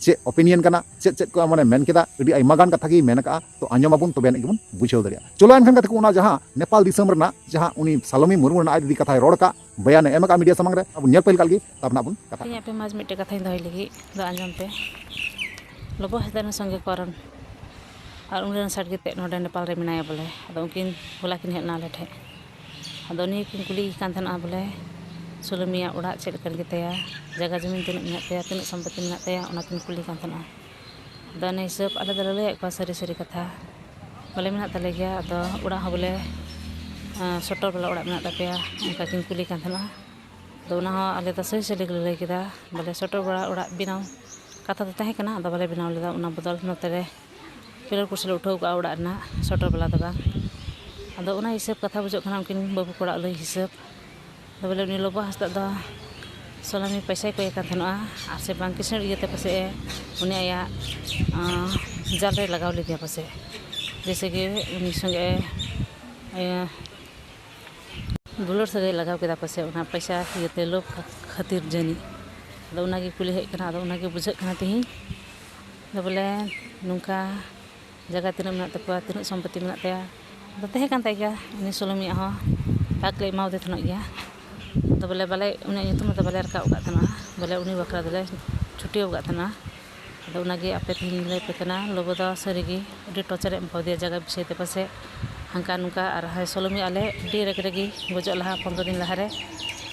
ᱪᱮᱫ ᱚᱯᱤᱱᱤᱭᱚᱱ ᱠᱟᱱᱟ, ᱪᱮᱫ ᱪᱮᱫ ᱠᱚ ᱢᱟᱱᱮ ᱢᱮᱱ ᱠᱮᱫᱟ, ᱟᱹᱰᱤ ᱟᱭᱢᱟ ᱜᱟᱱ ᱠᱟᱛᱷᱟ ᱜᱮᱭ ᱢᱮᱱ ᱟᱠᱟᱫᱼᱟ᱾ ᱛᱚ ᱟᱸᱡᱚᱢ ᱟᱵᱚᱱ, ᱛᱚᱵᱮ ᱟᱹᱱᱤᱡ ᱜᱮᱵᱚᱱ ᱵᱩᱡᱷᱟᱹᱣ ᱫᱟᱲᱮᱭᱟᱜᱼᱟ᱾ ᱪᱚᱞᱚ ᱮᱱᱠᱷᱟᱱ ᱜᱟᱛᱮ ᱠᱚ, ᱚᱱᱟ ᱡᱟᱦᱟᱸ ᱱᱮᱯᱟᱞ ᱫᱤᱥᱚᱢ ᱨᱮᱱᱟᱜ ᱡᱟᱦᱟᱸ ᱩᱱᱤ ᱥᱟᱞᱚᱢᱤ ᱢᱩᱨᱢᱩ ᱨᱮᱱᱟᱜ ᱟᱡ ᱫᱤᱫᱤ ᱠᱟᱛᱷᱟᱭ ᱨᱚᱲ ᱟᱠᱟᱫ, ᱵᱚᱭᱟᱱᱮ ᱮᱢ ᱟᱠᱟᱫ ᱢᱤᱰᱤᱭᱟ ᱥᱟᱢᱟᱝ ᱨᱮ, ᱟᱵᱚ ᱧᱮᱞ ᱯᱟᱹᱦᱤᱞ ᱠᱟᱜ ᱞᱮᱜᱮ, ᱛᱟᱨᱯᱚᱨ ᱱᱟᱜ ᱵᱚᱱ ᱠᱟᱛᱷᱟᱜᱼᱟ᱾ ᱤᱧ ᱟᱯᱮ ᱢᱟᱡᱽ ᱢᱤᱫᱴᱮᱡ ᱠᱟᱛᱷᱟᱧ ᱫᱚᱦᱚᱭ ᱞᱟᱹᱜᱤᱫ ᱫᱚ ᱟᱸᱡᱚᱢ ᱯᱮ᱾ ᱞᱚᱵᱚ ᱦᱟᱸᱥᱫᱟ ᱨᱮᱱ ᱥᱚᱸᱜᱮ ᱠᱚ ᱟᱨ ᱟᱨ ᱩᱱᱤ ᱨᱮᱱ ᱥᱟᱨᱴᱤᱯᱷᱤᱠᱮᱴ ᱱᱚᱰᱮ ᱱᱮᱯᱟᱞ ᱨᱮ ᱢᱮᱱᱟᱭᱟ ᱵᱚᱞᱮ᱾ ᱟᱫᱚ ᱩᱱᱠᱤᱱ ᱦᱚᱞᱟ ᱠᱤᱱ ᱦᱮᱡ ᱞᱮᱱᱟ ᱟᱞᱮ ᱴᱷᱮᱡ᱾ ᱟᱫᱚ ᱱᱤᱭᱟᱹ ᱠᱤᱱ ᱠᱩᱞᱤᱭᱮ ᱠᱟᱱ ᱛᱟᱦᱮᱱᱟ ᱵᱚᱞᱮ, ᱥᱩᱞᱟᱹᱢᱤᱭᱟᱜ ᱚᱲᱟᱜ ᱪᱮᱫ ᱞᱮᱠᱟᱱ ᱜᱮᱛᱟᱭᱟ, ᱡᱟᱭᱜᱟ ᱡᱚᱢᱤᱱ ᱛᱤᱱᱟᱹᱜ ᱢᱮᱱᱟᱜ ᱛᱟᱭᱟ, ᱛᱤᱱᱟᱹᱜ ᱥᱚᱢᱯᱚᱛᱤ ᱢᱮᱱᱟᱜ ᱛᱟᱭᱟ, ᱚᱱᱟ ᱠᱤᱱ ᱠᱩᱞᱤ ᱠᱟᱱ ᱛᱟᱦᱮᱱᱟ᱾ ᱟᱫᱚ ᱤᱱᱟᱹ ᱦᱤᱥᱟᱹᱵ ᱟᱞᱮ ᱫᱚᱞᱮ ᱞᱟᱹᱭᱟᱫ ᱠᱚᱣᱟ ᱥᱟᱹᱨᱤ ᱥᱟᱹᱨᱤ ᱠᱟᱛᱷᱟ᱾ ᱵᱚᱞᱮ ᱢᱮᱱᱟᱜ ᱛᱟᱞᱮ ᱜᱮᱭᱟ, ᱟᱫᱚ ᱚᱲᱟᱜ ᱦᱚᱸ ᱵᱚᱞᱮ, ᱟᱸ, ᱥᱚᱴᱚᱨ ᱵᱟᱞᱟ ᱚᱲᱟᱜ ᱢᱮᱱᱟᱜ ᱛᱟᱯᱮᱭᱟ, ᱚᱱᱠᱟ ᱠᱤᱱ ᱠᱩᱞᱤ ᱠᱟᱱ ᱛᱟᱦᱮᱱᱟ᱾ ᱟᱫᱚ ᱚᱱᱟ ᱦᱚᱸ ᱟᱞᱮ ᱫᱚ ᱥᱟᱹᱦᱤ ᱥᱟᱹᱦᱤ ᱜᱮᱞᱮ ᱞᱟᱹᱭ ᱠᱮᱫᱟ, ᱵᱚᱞᱮ ᱥᱚᱴᱚᱨ ᱵᱟᱞᱟ ᱚᱲᱟᱜ ᱵᱮᱱᱟᱣ ᱠᱟᱛᱷᱟ ᱫᱚ ᱛᱟᱦᱮᱸ ᱠᱟᱱᱟ, ᱟᱫᱚ ᱵᱟᱞᱮ ᱵᱮᱱᱟᱣ ᱞᱮᱫᱟ᱾ ᱚᱱᱟ ᱵᱚᱫᱚᱞ ᱱᱚᱛᱮ ᱨᱮ ᱯᱤᱞᱟᱨ ᱠᱩᱨᱥᱤ ᱞᱮ ᱩᱴᱷᱟᱹᱣ ᱠᱟᱜᱼᱟ ᱚᱲᱟᱜ ᱨᱮᱱᱟᱜ, ᱥᱚᱴᱚᱨ ᱵᱟᱞᱟ ᱫᱚ ᱵᱟᱝ᱾ ᱟᱫᱚ ᱚᱱᱟ ᱦᱤᱥᱟᱹᱵ ᱠᱟᱛᱷᱟ ᱵᱩᱡᱷᱟᱹᱜ ᱠᱟᱱᱟ, ᱩᱱᱠᱤᱱ ᱵᱟᱹᱵᱩ ᱠᱚᱲᱟ ᱞᱟᱹᱭ ᱦᱤᱥᱟᱹᱵ᱾ ᱟᱫᱚ ᱵᱚᱞᱮ ᱩᱱᱤ ᱞᱚᱵᱚ ᱦᱟᱸᱥᱫᱟᱜ ᱫᱚ ᱥᱟᱞᱟᱢᱤ ᱯᱚᱭᱥᱟᱭ ᱠᱚᱭᱮ ᱠᱟᱱ ᱛᱟᱦᱮᱱᱚᱜᱼᱟ, ᱟᱨ ᱥᱮ ᱵᱟᱝ ᱠᱤᱥᱟᱹᱬ ᱤᱭᱟᱹᱛᱮ ᱯᱟᱥᱮᱡ ᱮ ᱩᱱᱤ ᱟᱭᱟᱜ, ᱟᱸ, ᱡᱟᱞ ᱨᱮ ᱞᱟᱜᱟᱣ ᱞᱮᱫᱮᱭᱟ ᱯᱟᱥᱮᱡ, ᱡᱮᱭᱥᱮ ᱠᱤ ᱩᱱᱤ ᱥᱚᱸᱜᱮ, ᱤᱭᱟᱹ, ᱫᱩᱞᱟᱹᱲ ᱥᱟᱹᱜᱟᱹᱭ ᱞᱟᱜᱟᱣ ᱠᱮᱫᱟ ᱯᱟᱥᱮᱡ, ᱚᱱᱟ ᱯᱚᱭᱥᱟ ᱤᱭᱟᱹᱛᱮ ᱞᱳᱵᱷ ᱠᱷᱟᱹᱛᱤᱨ ᱡᱟᱹᱱᱤᱡ᱾ ᱟᱫᱚ ᱚᱱᱟᱜᱮ ᱠᱩᱞᱤ ᱦᱮᱡ ᱠᱟᱱᱟ, ᱟᱫᱚ ᱚᱱᱟᱜᱮ ᱵᱩᱡᱷᱟᱹᱜ ᱠᱟᱱᱟ ᱛᱤᱦᱤᱧ ᱫᱚ ᱵᱚᱞᱮ ᱱᱚᱝᱠᱟ ᱡᱟᱭᱜᱟ ᱛᱤᱱᱟᱹᱜ ᱢᱮᱱᱟᱜ ᱛᱟᱠᱚᱣᱟ, ᱛᱤᱱᱟᱹᱜ ᱥᱚᱢᱯᱚᱛᱤ ᱢᱮᱱᱟᱜ ᱛᱟᱭᱟ, ᱟᱫᱚ ᱛᱟᱦᱮᱸ ᱠᱟᱱ ᱛᱟᱭ ᱜᱮᱭᱟ ᱩᱱᱤ ᱥᱳᱞᱳᱢᱤᱭᱟᱜ ᱦᱚᱸ, ᱦᱟᱠ ᱞᱮ ᱮᱢᱟᱣᱟᱫᱮ ᱛᱟᱦᱮᱱᱚᱜ ᱜᱮᱭᱟ᱾ ᱟᱫᱚ ᱵᱚᱞᱮ ᱵᱟᱞᱮ, ᱩᱱᱤᱭᱟᱜ ᱧᱩᱛᱩᱢ ᱨᱮᱫᱚ ᱵᱟᱞᱮ ᱨᱟᱠᱟᱵ ᱟᱠᱟᱫ ᱛᱟᱦᱮᱱᱟ, ᱵᱚᱞᱮ ᱩᱱᱤ ᱵᱟᱠᱷᱨᱟ ᱫᱚᱞᱮ ᱪᱷᱩᱴᱤᱭᱟᱹᱣ ᱟᱠᱟᱫ ᱛᱟᱦᱮᱱᱟ᱾ ᱟᱫᱚ ᱚᱱᱟᱜᱮ ᱟᱯᱮ ᱛᱮᱦᱮᱧ ᱞᱟᱹᱭ ᱟᱯᱮ ᱠᱟᱱᱟ, ᱞᱚᱵᱚ ᱫᱚ ᱥᱟᱹᱨᱤᱜᱮ ᱟᱹᱰᱤ ᱴᱚᱨᱪᱟᱨ ᱮ ᱮᱢ ᱠᱟᱣᱫᱮᱭᱟ ᱡᱟᱭᱜᱟ ᱵᱤᱥᱚᱭ ᱛᱮ ᱯᱟᱥᱮᱡ ᱦᱟᱱᱠᱟ ᱱᱚᱝᱠᱟ᱾ ᱟᱨ ᱦᱟᱭ ᱥᱳᱞᱳᱢᱤ ᱟᱞᱮ ᱟᱹᱰᱤ ᱨᱮᱜᱽ ᱨᱮᱜᱮ ᱜᱚᱡᱚᱜ ᱞᱟᱦᱟ ᱯᱚᱱᱨᱚ ᱫᱤᱱ ᱞᱟᱦᱟᱨᱮ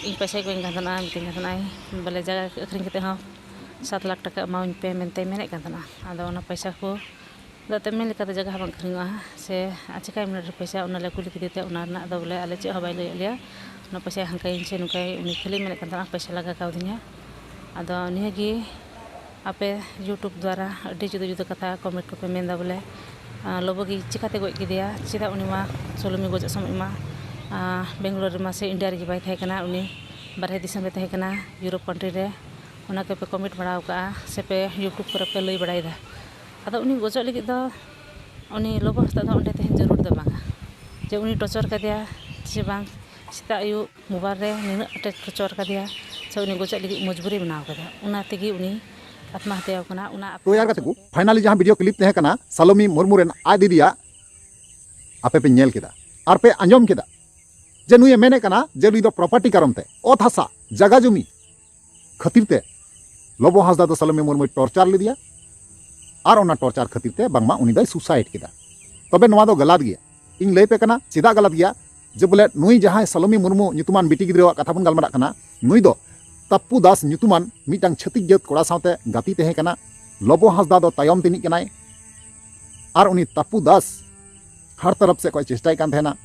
ᱤᱧ ᱯᱚᱭᱥᱟᱭ ᱠᱚᱭᱤᱧ ᱠᱟᱱ ᱛᱟᱦᱮᱱᱟ, ᱢᱤᱛᱟᱹᱧ ᱠᱟᱱ ᱛᱟᱦᱮᱱᱟᱭ ᱵᱚᱞᱮ ᱡᱟᱭᱜᱟ ᱟᱹᱠᱷᱨᱤᱧ ᱠᱟᱛᱮ ᱦᱚᱸ ᱥᱟᱛ ᱞᱟᱠᱷ ᱴᱟᱠᱟ ᱮᱢᱟᱣᱟᱹᱧ ᱯᱮ ᱢᱮᱱᱛᱮ ᱢᱮᱱᱮᱫ ᱠᱟᱱ ᱛᱟᱦᱮᱱᱟ᱾ ᱟᱫᱚ ᱚᱱᱟ ᱯᱚᱭᱥᱟ ᱠᱚ ᱫᱚ ᱮᱱᱛᱮᱫ ᱢᱮᱱ ᱞᱮᱠᱟ ᱫᱚ ᱡᱟᱭᱜᱟ ᱦᱚᱸ ᱵᱟᱝ ᱟᱹᱠᱷᱨᱤᱧᱚᱜᱼᱟ ᱥᱮ ᱟᱨ ᱪᱤᱠᱟᱹᱭ ᱢᱮᱱᱮᱫ ᱯᱚᱭᱥᱟ, ᱚᱱᱟ ᱞᱮ ᱠᱩᱞᱤ ᱠᱮᱫᱮ ᱛᱮ ᱚᱱᱟ ᱨᱮᱱᱟᱜ ᱫᱚ ᱵᱚᱞᱮ ᱟᱞᱮ ᱪᱮᱫ ᱦᱚᱸ ᱵᱟᱭ ᱞᱟᱹᱭᱟᱫ ᱞᱮᱭᱟ᱾ ᱚᱱᱟ ᱯᱚᱭᱥᱟᱭ ᱦᱟᱱᱠᱟᱭᱟᱹᱧ ᱥᱮ ᱱᱚᱝᱠᱟᱭ, ᱩᱱᱤ ᱠᱷᱟᱹᱞᱤ ᱢᱮᱱᱮᱫ ᱠᱟᱱ ᱛᱟᱦᱮᱱᱟ ᱯᱚᱭᱥᱟ ᱞᱟᱜᱟ ᱠᱟᱣᱫᱤᱧᱟ᱾ ᱟᱫᱚ ᱱᱤᱭᱟᱹᱜᱮ ᱟᱯᱮ YouTube ᱫᱣᱟᱨᱟ ᱟᱹᱰᱤ ᱡᱩᱫᱟᱹ ᱡᱩᱫᱟᱹ ᱠᱟᱛᱷᱟ comment ᱠᱚᱯᱮ ᱢᱮᱱᱫᱟ ᱵᱚᱞᱮ, ᱟᱨ ᱞᱚᱵᱚ ᱜᱮ ᱪᱤᱠᱟᱹᱛᱮ ᱜᱚᱡ ᱠᱮᱫᱮᱭᱟ? ᱪᱮᱫᱟᱜ ᱩᱱᱤ ᱢᱟ ᱥᱳᱞᱳᱢᱤ ᱜᱚᱡᱚᱜ ᱥᱚᱢᱚᱭ ᱢᱟ, ᱟᱨ, ᱵᱮᱝᱜᱟᱞᱳᱨ ᱨᱮᱢᱟ ᱥᱮ ᱤᱱᱰᱤᱭᱟ ᱨᱮᱜᱮ ᱵᱟᱭ ᱛᱟᱦᱮᱸ ᱠᱟᱱᱟ, ᱩᱱᱤ ᱵᱟᱨᱦᱮ ᱫᱤᱥᱚᱢ ᱨᱮ ᱛᱟᱦᱮᱸ ᱠᱟᱱᱟ, ᱤᱭᱩᱨᱳᱯ country ᱨᱮ᱾ ᱚᱱᱟ ᱠᱚᱯᱮ comment ᱵᱟᱲᱟ ᱟᱠᱟᱜᱼᱟ ᱥᱮᱯᱮ YouTube ᱠᱚᱨᱮ ᱯᱮ ᱞᱟᱹᱭ ᱵᱟᱲᱟᱭᱮᱫᱟ᱾ ᱟᱫᱚ ᱩᱱᱤ ᱜᱚᱡᱚᱜ ᱞᱟᱹᱜᱤᱫ ᱫᱚ ᱩᱱᱤ ᱞᱚᱵᱚ ᱦᱟᱸᱥᱫᱟ ᱫᱚ ᱚᱸᱰᱮ ᱛᱟᱦᱮᱱ ᱡᱟᱹᱨᱩᱲ ᱫᱚ ᱵᱟᱝᱟ, ᱡᱮ ᱩᱱᱤ torture ᱠᱟᱫᱮᱭᱟ ᱥᱮ ᱵᱟᱝ, ᱥᱮᱛᱟᱜ ᱟᱹᱭᱩᱵ mobile ᱨᱮ ᱱᱤᱱᱟᱹᱜ ᱟᱸᱴᱮ torture ᱠᱟᱫᱮᱭᱟ, ᱥᱮ ᱩᱱᱤ ᱜᱚᱡᱚᱜ ᱞᱟᱹᱜᱤᱫ ᱢᱚᱡᱽᱵᱩᱨᱤ ᱵᱮᱱᱟᱣ ᱠᱟᱫᱟ, ᱚᱱᱟ ᱛᱮᱜᱮ ᱩᱱᱤ ᱟᱛᱢᱟᱦᱟᱛᱭᱟᱣ ᱠᱟᱱᱟ᱾ ᱚᱱᱟ ᱟᱯᱮ ᱛᱚ ᱭᱟᱨ ᱜᱟᱛᱮ ᱠᱚ, finally ᱡᱟᱦᱟᱸ video clip ᱛᱟᱦᱮᱸ ᱠᱟᱱᱟ ᱥᱟᱞᱚᱢᱤ ᱢᱩᱨᱢᱩ ᱨᱮᱱ ᱟᱡ ᱫᱤᱫᱤᱭᱟᱜ, ᱟᱯᱮ ᱯᱮ ᱧᱮᱞ ᱠᱮᱫᱟ ᱟᱨ ᱯᱮ ᱟᱸᱡᱚᱢ ᱠᱮᱫᱟ ᱡᱮ ᱱᱩᱭᱮ ᱢᱮᱱᱮᱫ ᱠᱟᱱᱟ ᱡᱮ ᱱᱩᱭ ᱫᱚ property ᱠᱟᱨᱚᱱ ᱛᱮ, ᱚᱛ ᱦᱟᱥᱟ, ᱡᱟᱜᱟ ᱡᱚᱢᱤ ᱠᱷᱟᱹᱛᱤᱨ ᱛᱮ ᱞᱚᱵᱚ ᱦᱟᱸᱥᱫᱟ ᱫᱚ ᱥᱟᱞᱚᱢᱤ ᱢᱩᱨᱢᱩᱭ torture ᱞᱮᱫᱮᱭᱟ ᱟᱨ ᱚᱱᱟ torture ᱠᱷᱟᱹᱛᱤᱨ ᱛᱮ ᱵᱟᱝᱢᱟ ᱩᱱᱤ ᱫᱚᱭ suicide ᱠᱮᱫᱟ᱾ ᱛᱚᱵᱮ ᱱᱚᱣᱟ ᱫᱚ ᱜᱟᱞᱟᱛ ᱜᱮᱭᱟ᱾ ᱤᱧ ᱞᱟᱹᱭ ᱯᱮ ᱠᱟᱱᱟ ᱪᱮᱫᱟᱜ ᱜᱟᱞᱟᱛ ᱜᱮᱭᱟ, ᱡᱮ ᱵᱚᱞᱮ ᱱᱩᱭ ᱡᱟᱦᱟᱸᱭ ᱥᱟᱞᱚᱢᱤ ᱢᱩᱨᱢᱩ ᱧᱩᱛᱩᱢᱟᱱ ᱵᱤᱴᱤ ᱜᱤᱫᱽᱨᱟᱹᱣᱟᱜ ᱠᱟᱛᱷᱟ ᱵᱚᱱ ᱜᱟᱞᱢᱟᱨᱟᱜ ᱠᱟᱱᱟ, ᱱᱩᱭ ᱫᱚ ᱛᱟᱯᱯᱩ ᱫᱟᱥ ᱧᱩᱛᱩᱢᱟᱱ ᱢᱤᱫᱴᱟᱝ ᱪᱷᱟᱹᱛᱤᱠ ᱡᱟᱹᱛ ᱠᱚᱲᱟ ᱥᱟᱶᱛᱮ ᱜᱟᱛᱮ ᱛᱟᱦᱮᱸ ᱠᱟᱱᱟ᱾ ᱞᱚᱵᱚ ᱦᱟᱸᱥᱫᱟ ᱫᱚ ᱛᱟᱭᱚᱢ ᱛᱤᱱᱤᱡ ᱠᱟᱱᱟᱭ ᱟᱨ ᱩᱱᱤ ᱛᱟᱯᱯᱩ ᱫᱟᱥ ᱦᱟᱨ ᱛᱚᱨᱚᱯ ᱥᱮᱫ ᱠᱚᱭ ᱪᱮᱥᱴᱟᱭ ᱠᱟᱱ ᱛᱟᱦᱮᱱᱟ,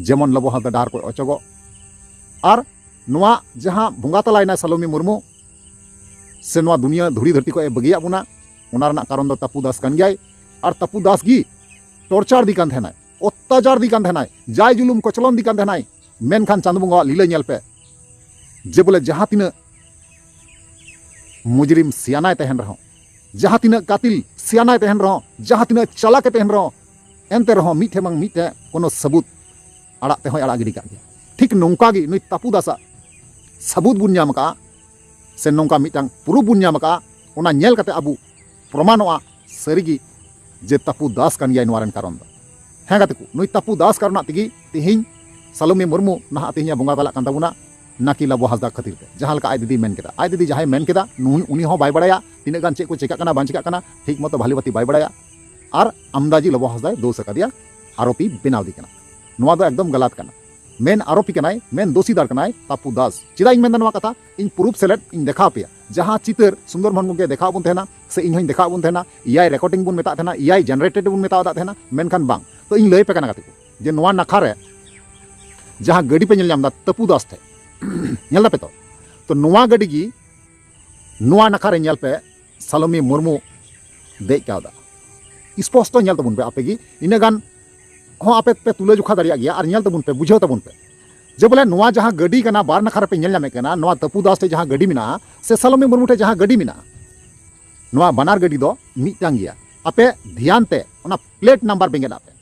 ᱡᱮᱢᱚᱱ ᱞᱚᱵᱚ ᱦᱟᱸᱥᱫᱟ ᱰᱟᱦᱟᱨ ᱠᱚᱭ ᱚᱪᱚᱜᱚᱜ᱾ ᱟᱨ ᱱᱚᱣᱟ ᱡᱟᱦᱟᱸ ᱵᱚᱸᱜᱟ ᱛᱟᱞᱟᱭᱮᱱᱟᱭ ᱥᱟᱞᱚᱢᱤ ᱢᱩᱨᱢᱩ, ᱥᱮ ᱱᱚᱣᱟ ᱫᱩᱱᱤᱭᱟᱹ ᱫᱷᱩᱲᱤ ᱫᱷᱟᱹᱨᱛᱤ ᱠᱷᱚᱱ ᱮ ᱵᱟᱹᱜᱤᱭᱟᱜ ᱵᱚᱱᱟ, ᱚᱱᱟ ᱨᱮᱱᱟᱜ ᱠᱟᱨᱚᱱ ᱫᱚ ᱛᱟᱯᱩ ᱫᱟᱥ ᱠᱟᱱ ᱜᱮᱭᱟᱭ᱾ ᱟᱨ ᱛᱟᱯᱩ ᱫᱟᱥ ᱜᱮ ᱴᱚᱨᱪᱟᱨ ᱫᱤ ᱠᱟᱱ ᱛᱟᱦᱮᱱᱟᱭ, ᱚᱛᱛᱟᱪᱟᱨ ᱫᱤ ᱠᱟᱱ ᱛᱟᱦᱮᱱᱟᱭ, ᱡᱟᱭ ᱡᱩᱞᱩᱢ ᱠᱚᱪᱞᱚᱱ ᱫᱤ ᱠᱟᱱ ᱛᱟᱦᱮᱱᱟᱭ᱾ ᱢᱮᱱᱠᱷᱟᱱ ᱪᱟᱸᱫᱚ ᱵᱚᱸᱜᱟᱣᱟᱜ ᱞᱤᱞᱟᱹ ᱧᱮᱞ ᱯᱮ, ᱡᱮ ᱵᱚᱞᱮ ᱡᱟᱦᱟᱸ ᱛᱤᱱᱟᱹᱜ ᱢᱩᱡᱽᱨᱤᱢ ᱥᱤᱭᱟᱱᱟᱭ ᱛᱟᱦᱮᱱ ᱨᱮᱦᱚᱸ, ᱡᱟᱦᱟᱸ ᱛᱤᱱᱟᱹᱜ ᱠᱟᱛᱤᱞ ᱥᱤᱭᱟᱱᱟᱭ ᱛᱟᱦᱮᱱ ᱨᱮᱦᱚᱸ, ᱡᱟᱦᱟᱸ ᱛᱤᱱᱟᱹᱜ ᱪᱟᱞᱟᱠᱮ ᱛᱟᱦᱮᱱ ᱨᱮᱦᱚᱸ, ᱮᱱᱛᱮ ᱨᱮᱦᱚᱸ ᱢᱤᱫᱴᱷᱮᱱ ᱵᱟᱝ ᱢᱤᱫᱴᱷᱮᱱ ᱠᱳᱱᱳ ᱥᱟᱹᱵᱩᱛ ᱟᱲᱟᱜ ᱛᱮᱦᱚᱸᱭ ᱟᱲᱟᱜ ᱜᱤᱰᱤ ᱠᱟᱜ ᱜᱮᱭᱟ᱾ ᱴᱷᱤᱠ ᱱᱚᱝᱠᱟ ᱜᱮ ᱱᱩᱭ ᱛᱟᱯᱩ ᱫᱟᱥᱟᱜ ᱥᱟᱹᱵᱩᱛ ᱵᱚᱱ ᱧᱟᱢ ᱟᱠᱟᱫᱼᱟ, ᱥᱮ ᱱᱚᱝᱠᱟ ᱢᱤᱫᱴᱟᱝ ᱯᱨᱩᱯᱷ ᱵᱚᱱ ᱧᱟᱢ ᱟᱠᱟᱫᱼᱟ, ᱚᱱᱟ ᱧᱮᱞ ᱠᱟᱛᱮ ᱟᱵᱚ ᱯᱨᱚᱢᱟᱱᱚᱜᱼᱟ ᱥᱟᱹᱨᱤᱜᱮ ᱡᱮ ᱛᱟᱯᱩ ᱫᱟᱥ ᱠᱟᱱ ᱜᱮᱭᱟᱭ ᱱᱚᱣᱟ ᱨᱮᱱ ᱠᱟᱨᱚᱱ ᱫᱚ᱾ ᱦᱮᱸ ᱜᱟᱛᱮ ᱠᱚ, ᱱᱩᱭ ᱛᱟᱯᱩ ᱫᱟᱥ ᱠᱟᱨᱚᱱᱟᱜ ᱛᱮᱜᱮ ᱛᱮᱦᱮᱧ ᱥᱟᱞᱚᱢᱤ ᱢᱩᱨᱢᱩ ᱱᱟᱦᱟᱜ ᱛᱮᱦᱮᱧ ᱮ ᱵᱚᱸᱜᱟ ᱛᱟᱞᱟᱜ ᱠᱟᱱ ᱛᱟᱵᱚᱱᱟ, ᱱᱟᱠᱤ ᱞᱟᱵᱚ ᱦᱟᱸᱥᱫᱟ ᱠᱷᱟᱹᱛᱤᱨ ᱛᱮ᱾ ᱡᱟᱦᱟᱸ ᱞᱮᱠᱟ ᱟᱡ ᱫᱤᱫᱤᱭ ᱢᱮᱱ ᱠᱮᱫᱟ, ᱟᱡ ᱫᱤᱫᱤ ᱡᱟᱦᱟᱸᱭ ᱢᱮᱱ ᱠᱮᱫᱟ, ᱱᱩᱭ, ᱩᱱᱤ ᱦᱚᱸ ᱵᱟᱭ ᱵᱟᱲᱟᱭᱟ ᱛᱤᱱᱟᱹᱜ ᱜᱟᱱ ᱪᱮᱫ ᱠᱚ ᱪᱮᱠᱟᱜ ᱠᱟᱱᱟ ᱵᱟᱝ ᱪᱮᱠᱟᱜ ᱠᱟᱱᱟ, ᱴᱷᱤᱠ ᱢᱚᱛᱚ ᱵᱷᱟᱞᱤ ᱵᱷᱟᱹᱛᱤ ᱵᱟᱭ ᱵᱟᱲᱟᱭᱟ᱾ ᱟᱨ ᱟᱢᱫᱟᱡᱤ ᱞᱟᱵᱚ ᱦᱟᱸᱥᱫᱟᱭ ᱫᱳᱥ ᱟᱠᱟᱫᱮᱭᱟ, ᱟᱨᱳᱯᱤ ᱵᱮᱱᱟᱣ ᱫᱤ ᱠᱟᱱᱟ᱾ ᱱᱚᱣᱟ ᱫᱚ ᱮᱠᱫᱚᱢ ᱜᱟᱞᱟᱛ ᱠᱟᱱᱟ᱾ ᱢᱮᱱ ᱟᱨᱳᱯᱤ ᱠᱟᱱᱟᱭ, ᱢᱮᱱ ᱫᱳᱥᱤᱫᱟᱨ ᱠᱟᱱᱟᱭ ᱛᱟᱯᱩ ᱫᱟᱥ᱾ ᱪᱮᱫᱟᱜ ᱤᱧ ᱢᱮᱱᱫᱟ ᱱᱚᱣᱟ ᱠᱟᱛᱷᱟ? ᱤᱧ ᱯᱨᱩᱯᱷ ᱥᱮᱞᱮᱫ ᱤᱧ ᱫᱮᱠᱷᱟᱣ ᱯᱮᱭᱟ᱾ ᱡᱟᱦᱟᱸ ᱪᱤᱛᱟᱹᱨ ᱥᱩᱱᱫᱚᱨ ᱢᱳᱦᱚᱱ ᱜᱚᱢᱠᱮ ᱫᱮᱠᱷᱟᱣ ᱵᱚᱱ ᱛᱟᱦᱮᱱᱟ, ᱥᱮ ᱤᱧ ᱦᱚᱸᱧ ᱫᱮᱠᱷᱟᱣ ᱵᱚᱱ ᱛᱟᱦᱮᱱᱟ, ᱮ ᱟᱭ ᱨᱮᱠᱚᱨᱰᱤᱝ ᱵᱚᱱ ᱢᱮᱛᱟᱜ ᱛᱟᱦᱮᱱᱟ, ᱮ ᱟᱭ ᱡᱮᱱᱟᱨᱮᱴᱮᱰ ᱵᱚᱱ ᱢᱮᱛᱟᱣ ᱛᱟᱦᱮᱱᱟ, ᱢᱮᱱᱠᱷᱟᱱ ᱵᱟᱝ᱾ ᱛᱚ ᱤᱧ ᱞᱟᱹᱭ ᱯᱮ ᱠᱟᱱᱟ ᱜᱟᱛᱮ ᱠᱚ, ᱡᱮ ᱱᱚᱣᱟ ᱱᱟᱠᱷᱟ ᱨᱮ ᱡᱟᱦᱟᱸ ᱜᱟᱹᱰᱤ ᱯᱮ ᱧᱮᱞ ᱧᱟᱢ ᱮᱫᱟ ᱛᱟᱯᱩ ᱫᱟᱥ ᱴᱷᱮᱡ, ᱧᱮᱞ ᱫᱟᱯᱮ ᱛᱚ? ᱛᱚ ᱱᱚᱣᱟ ᱜᱟᱹᱰᱤ ᱜᱮ ᱱᱚᱣᱟ ᱱᱟᱠᱷᱟ ᱨᱮ ᱧᱮᱞ ᱯᱮ, ᱥᱟᱞᱚᱢᱤ ᱢᱩᱨᱢᱩ ᱫᱮᱡ ᱠᱟᱣᱫᱟ᱾ ᱥᱯᱚᱥᱴᱚ ᱧᱮᱞ ᱛᱟᱵᱚᱱ ᱯᱮ ᱟᱯᱮ ᱜᱮ, ᱤᱱᱟᱹ ᱜᱟᱱ ᱦᱚᱸ ᱟᱯᱮ ᱯᱮ ᱛᱩᱞᱟᱹ ᱡᱚᱠᱷᱟ ᱫᱟᱲᱮᱭᱟᱜ ᱜᱮᱭᱟ᱾ ᱟᱨ ᱧᱮᱞ ᱛᱟᱵᱚᱱ ᱯᱮ, ᱵᱩᱡᱷᱟᱹᱣ ᱛᱟᱵᱚᱱ ᱯᱮ, ᱡᱮ ᱵᱚᱞᱮ ᱱᱚᱣᱟ ᱡᱟᱦᱟᱸ ᱜᱟᱹᱰᱤ ᱠᱟᱱᱟ, ᱵᱟᱨ ᱱᱟᱠᱷᱟ ᱨᱮᱯᱮ ᱧᱮᱞ ᱧᱟᱢᱮᱫ ᱠᱟᱱᱟ, ᱱᱚᱣᱟ ᱛᱟᱹᱯᱩ ᱫᱟᱥ ᱴᱷᱮᱡ ᱡᱟᱦᱟᱸ ᱜᱟᱹᱰᱤ ᱢᱮᱱᱟᱜᱼᱟ, ᱥᱮ ᱥᱟᱞᱚᱢᱤ ᱢᱩᱨᱢᱩ ᱴᱷᱮᱡ ᱡᱟᱦᱟᱸ ᱜᱟᱹᱰᱤ ᱢᱮᱱᱟᱜᱼᱟ, ᱱᱚᱣᱟ ᱵᱟᱱᱟᱨ ᱜᱟᱹᱰᱤ ᱫᱚ ᱢᱤᱫᱴᱟᱝ ᱜᱮᱭᱟ᱾ ᱟᱯᱮ ᱫᱷᱮᱭᱟᱱ ᱛᱮ ᱚᱱᱟ ᱯᱞᱮᱴ ᱱᱟᱢᱵᱟᱨ ᱵᱮᱸᱜᱮᱫ ᱟᱯᱮ᱾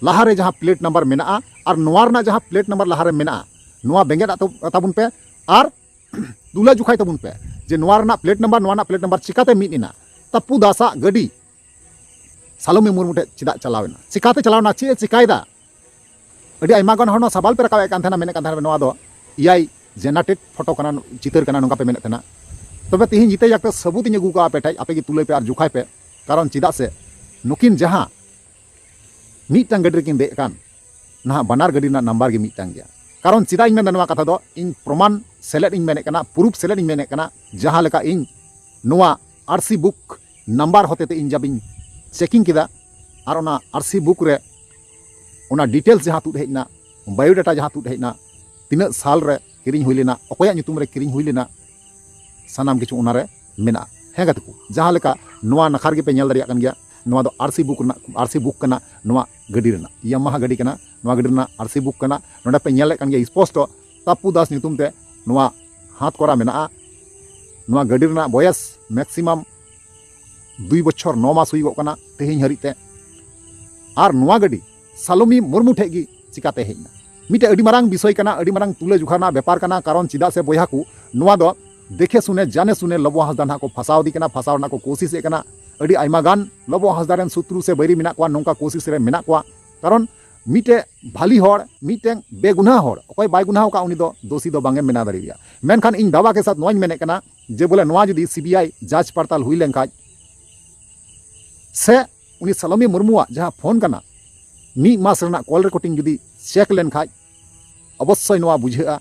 ᱞᱟᱦᱟᱨᱮ ᱡᱟᱦᱟᱸ ᱯᱞᱮᱴ ᱱᱟᱢᱵᱟᱨ ᱢᱮᱱᱟᱜᱼᱟ ᱟᱨ ᱱᱚᱣᱟ ᱨᱮᱱᱟᱜ ᱡᱟᱦᱟᱸ ᱯᱞᱮᱴ ᱱᱟᱢᱵᱟᱨ ᱞᱟᱦᱟᱨᱮ ᱢᱮᱱᱟᱜᱼᱟ, ᱱᱚᱣᱟ ᱵᱮᱸᱜᱮᱫ ᱟᱜ ᱛᱟᱵᱚᱱ ᱯᱮ ᱟᱨ ᱛᱩᱞᱟᱹ ᱡᱚᱠᱷᱟᱭ ᱛᱟᱵᱚᱱ ᱯᱮ, ᱡᱮ ᱱᱚᱣᱟ ᱨᱮᱱᱟᱜ ᱯᱞᱮᱴ ᱱᱟᱢᱵᱟᱨ, ᱱᱚᱣᱟ ᱨᱮᱱᱟᱜ ᱯᱞᱮᱴ ᱱᱟᱢᱵᱟᱨ ᱪᱤᱠᱟᱛᱮ ᱢᱤᱫ ᱮᱱᱟ? ᱛᱟᱹᱯᱩ ᱫᱟᱥᱟᱜ ᱜᱟᱹᱰᱤ ᱥᱟᱞᱚᱢᱤ ᱢᱩᱨᱢᱩ ᱴᱷᱮᱡ ᱪᱮᱫᱟᱜ ᱪᱟᱞᱟᱣ ᱮᱱᱟ? ᱪᱤᱠᱟᱛᱮ ᱪᱟᱞᱟᱣ ᱮᱱᱟ? ᱪᱮᱫ ᱮ ᱪᱤᱠᱟᱭᱮᱫᱟ? ᱟᱹᱰᱤ ᱟᱭᱢᱟ ᱜᱟᱱ ᱦᱚᱲ ᱱᱚᱣᱟ ᱥᱟᱵᱟᱞ ᱯᱮ ᱨᱟᱠᱟᱵ ᱮᱫ ᱠᱟᱱ ᱛᱟᱦᱮᱱᱟ, ᱢᱮᱱᱮᱫ ᱠᱟᱱ ᱛᱟᱦᱮᱱᱟ ᱱᱚᱣᱟ ᱫᱚ ᱮ ᱟᱭ ᱡᱮᱱᱟᱨᱮᱴᱮᱰ ᱯᱷᱳᱴᱳ ᱠᱟᱱᱟ, ᱪᱤᱛᱟᱹᱨ ᱠᱟᱱᱟ, ᱱᱚᱝᱠᱟ ᱯᱮ ᱢᱮᱱᱮᱫ ᱛᱟᱦᱮᱱᱟ᱾ ᱛᱚᱵᱮ ᱛᱤᱦᱤᱧ ᱡᱤᱛᱟᱹ ᱡᱟᱠᱛᱮ ᱥᱟᱹᱵᱩᱛ ᱤᱧ ᱟᱹᱜᱩ ᱠᱟᱜᱼᱟ ᱟᱯᱮ ᱴᱷᱮᱡ, ᱟᱯᱮ ᱜᱮ ᱛᱩᱞᱟᱹᱭ ᱯᱮ ᱟᱨ ᱡᱚᱠᱷᱟᱭ ᱯᱮ᱾ ᱠᱟᱨᱚᱱ ᱪᱮᱫᱟᱜ ᱥᱮ ᱱᱩᱠᱤᱱ ᱡᱟᱦᱟᱸ ᱢᱤᱫᱴᱟᱝ ᱜᱟᱹᱰᱤ ᱨᱮᱠᱤᱱ ᱫᱮᱡ ᱟᱠᱟᱱ, ᱱᱟᱦᱟᱜ ᱵᱟᱱᱟᱨ ᱜᱟᱹᱰᱤ ᱨᱮᱱᱟᱜ ᱱᱟᱢᱵᱟᱨ ᱜᱮ ᱢᱤᱫᱴᱟᱝ ᱜᱮᱭᱟ᱾ ᱠᱟᱨᱚᱱ ᱪᱮᱫᱟᱜ ᱤᱧ ᱢᱮᱱᱫᱟ ᱱᱚᱣᱟ ᱠᱟᱛᱷᱟ ᱫᱚ, ᱤᱧ ᱯᱨᱚᱢᱟᱱ ᱥᱮᱞᱮᱫ ᱤᱧ ᱢᱮᱱᱮᱫ ᱠᱟᱱᱟ, ᱯᱨᱩᱯᱷ ᱥᱮᱞᱮᱫ ᱤᱧ ᱢᱮᱱᱮᱫ ᱠᱟᱱᱟ᱾ ᱡᱟᱦᱟᱸ ᱞᱮᱠᱟ ᱤᱧ ᱱᱚᱣᱟ ᱟᱨ ᱥᱤ ᱵᱩᱠ ᱱᱟᱢᱵᱟᱨ ᱦᱚᱛᱮ ᱛᱮ ᱤᱧ ᱡᱟᱵ ᱤᱧ ᱪᱮᱠᱤᱝ ᱠᱮᱫᱟ, ᱟᱨ ᱚᱱᱟ ᱟᱨ ᱥᱤ ᱵᱩᱠ ᱨᱮ ᱚᱱᱟ ᱰᱤᱴᱮᱞᱥ ᱡᱟᱦᱟᱸ ᱛᱩᱫ ᱦᱮᱡ ᱮᱱᱟ, ᱵᱟᱭᱳᱰᱟᱴᱟ ᱡᱟᱦᱟᱸ ᱛᱩᱫ ᱦᱮᱡ ᱮᱱᱟ, ᱛᱤᱱᱟᱹᱜ ᱥᱟᱞ ᱨᱮ ᱠᱤᱨᱤᱧ ᱦᱩᱭ ᱞᱮᱱᱟ, ᱚᱠᱚᱭᱟᱜ ᱧᱩᱛᱩᱢ ᱨᱮ ᱠᱤᱨᱤᱧ ᱦᱩᱭ ᱞᱮᱱᱟ, ᱥᱟᱱᱟᱢ ᱠᱤᱪᱷᱩ ᱚᱱᱟᱨᱮ ᱢᱮᱱᱟᱜᱼᱟ᱾ ᱦᱮᱸ ᱜᱟᱛᱮ ᱠᱚ, ᱡᱟᱦᱟᱸ ᱞᱮᱠᱟ ᱱᱚᱣᱟ ᱱᱟᱠᱷᱟ ᱨᱮᱜᱮ ᱯᱮ ᱧᱮᱞ ᱫᱟᱲᱮᱭᱟᱜ ᱠᱟᱱ ᱜᱮᱭᱟ, ᱱᱚᱣᱟ ᱫᱚ ᱟᱨᱥᱤ ᱵᱩᱠ ᱨᱮᱱᱟᱜ, ᱟᱨᱥᱤ ᱵᱩᱠ ᱠᱟᱱᱟ ᱱᱚᱣᱟ ᱜᱟᱹᱰᱤ ᱨᱮᱱᱟᱜ, ᱭᱟᱢᱟᱦᱟ ᱜᱟᱹᱰᱤ ᱠᱟᱱᱟ, ᱱᱚᱣᱟ ᱜᱟᱹᱰᱤ ᱨᱮᱱᱟᱜ ᱟᱨᱥᱤ ᱵᱩᱠ ᱠᱟᱱᱟ᱾ ᱱᱚᱰᱮ ᱯᱮ ᱧᱮᱞᱮᱫ ᱠᱟᱱ ᱜᱮᱭᱟ ᱥᱯᱚᱥᱴᱚ, ᱛᱟᱯᱯᱩ ᱫᱟᱥ ᱧᱩᱛᱩᱢ ᱛᱮ ᱱᱚᱣᱟ ᱦᱟᱛ ᱠᱚᱨᱟ ᱢᱮᱱᱟᱜᱼᱟ᱾ ᱱᱚᱣᱟ ᱜᱟᱹᱰᱤ ᱨᱮᱱᱟᱜ ᱵᱚᱭᱮᱥ ᱢᱮᱠᱥᱤᱢᱟᱢ ᱫᱩᱭ ᱵᱚᱪᱷᱚᱨ ᱱᱚ ᱢᱟᱥ ᱦᱩᱭᱩᱜᱚᱜ ᱠᱟᱱᱟ ᱛᱮᱦᱮᱧ ᱦᱟᱹᱨᱤᱡ ᱛᱮ᱾ ᱟᱨ ᱱᱚᱣᱟ ᱜᱟᱹᱰᱤ ᱥᱟᱞᱚᱢᱤ ᱢᱩᱨᱢᱩ ᱴᱷᱮᱡ ᱜᱮ ᱪᱤᱠᱟᱛᱮ ᱦᱮᱡ ᱮᱱᱟ? ᱢᱤᱫᱴᱮᱡ ᱟᱹᱰᱤ ᱢᱟᱨᱟᱝ ᱵᱤᱥᱚᱭ ᱠᱟᱱᱟ, ᱟᱹᱰᱤ ᱢᱟᱨᱟᱝ ᱛᱩᱞᱟᱹ ᱡᱚᱠᱷᱟ ᱨᱮᱱᱟᱜ ᱵᱮᱯᱟᱨ ᱠᱟᱱᱟ᱾ ᱠᱟᱨᱚᱱ ᱪᱮᱫᱟᱜ ᱥᱮ ᱵᱚᱭᱦᱟ ᱠᱚ, ᱱᱚᱣᱟ ᱫᱚ ᱫᱮᱠᱷᱮ ᱥᱩᱱᱮ, ᱡᱟᱱᱮ ᱥᱩᱱᱮ ᱞᱚᱵᱚ ᱦᱟᱸᱥᱫᱟ ᱱᱟᱦᱟᱜ ᱠᱚ ᱯᱷᱟᱥᱟᱣ ᱫᱤ ᱠᱟᱱᱟ, ᱯᱷᱟᱥᱟᱣ ᱨᱮᱱᱟᱜ ᱠᱚ ᱠᱳᱥᱤᱥ ᱮᱫ ᱠᱟᱱᱟ᱾ ᱟᱹᱰᱤ ᱟᱭᱢᱟ ᱜᱟᱱ ᱞᱚᱵᱚ ᱦᱟᱸᱥᱫᱟ ᱨᱮᱱ ᱥᱩᱛᱨᱩ ᱥᱮ ᱵᱟᱹᱭᱨᱤ ᱢᱮᱱᱟᱜ ᱠᱚᱣᱟ, ᱱᱚᱝᱠᱟ ᱠᱳᱥᱤᱥ ᱨᱮ ᱢᱮᱱᱟᱜ ᱠᱚᱣᱟ᱾ ᱠᱟᱨᱚᱱ ᱢᱤᱫᱴᱮᱡ ᱵᱷᱟᱞᱤ ᱦᱚᱲ, ᱢᱤᱫᱴᱮᱱ ᱵᱮᱜᱩᱱᱟᱦ ᱦᱚᱲ, ᱚᱠᱚᱭ ᱵᱟᱭ ᱜᱩᱱᱟᱦ ᱟᱠᱟᱫ, ᱩᱱᱤ ᱫᱚ ᱫᱳᱥᱤ ᱫᱚ ᱵᱟᱝ ᱮᱢ ᱢᱮᱱᱟ ᱫᱟᱲᱮᱭᱟᱭᱟ᱾ ᱢᱮᱱᱠᱷᱟᱱ ᱤᱧ ᱫᱟᱣᱟ ᱠᱮ ᱥᱟᱛ ᱱᱚᱣᱟᱧ ᱢᱮᱱᱮᱫ ᱠᱟᱱᱟ ᱡᱮ ᱵᱚᱞᱮ ᱱᱚᱣᱟ ᱡᱩᱫᱤ ᱥᱤ ᱵᱤ ᱟᱭ ᱡᱟᱸᱪ ᱯᱟᱲᱛᱟᱞ ᱦᱩᱭ ᱞᱮᱱᱠᱷᱟᱡ ᱥᱮ ᱩᱱᱤ ᱥᱟᱞᱚᱢᱤ ᱢᱩᱨᱢᱩᱣᱟᱜ ᱡᱟᱦᱟᱸ ᱯᱷᱳᱱ ᱠᱟᱱᱟ, ᱢᱤᱫ ᱢᱟᱥ ᱨᱮᱱᱟᱜ ᱠᱚᱞ ᱨᱮᱠᱚᱨᱰᱤᱝ ᱡᱩᱫᱤ ᱪᱮᱠ ᱞᱮᱱᱠᱷᱟᱡ, ᱚᱵᱚᱥᱥᱳᱭ ᱱᱚᱣᱟ ᱵᱩᱡᱷᱟᱹᱜᱼᱟ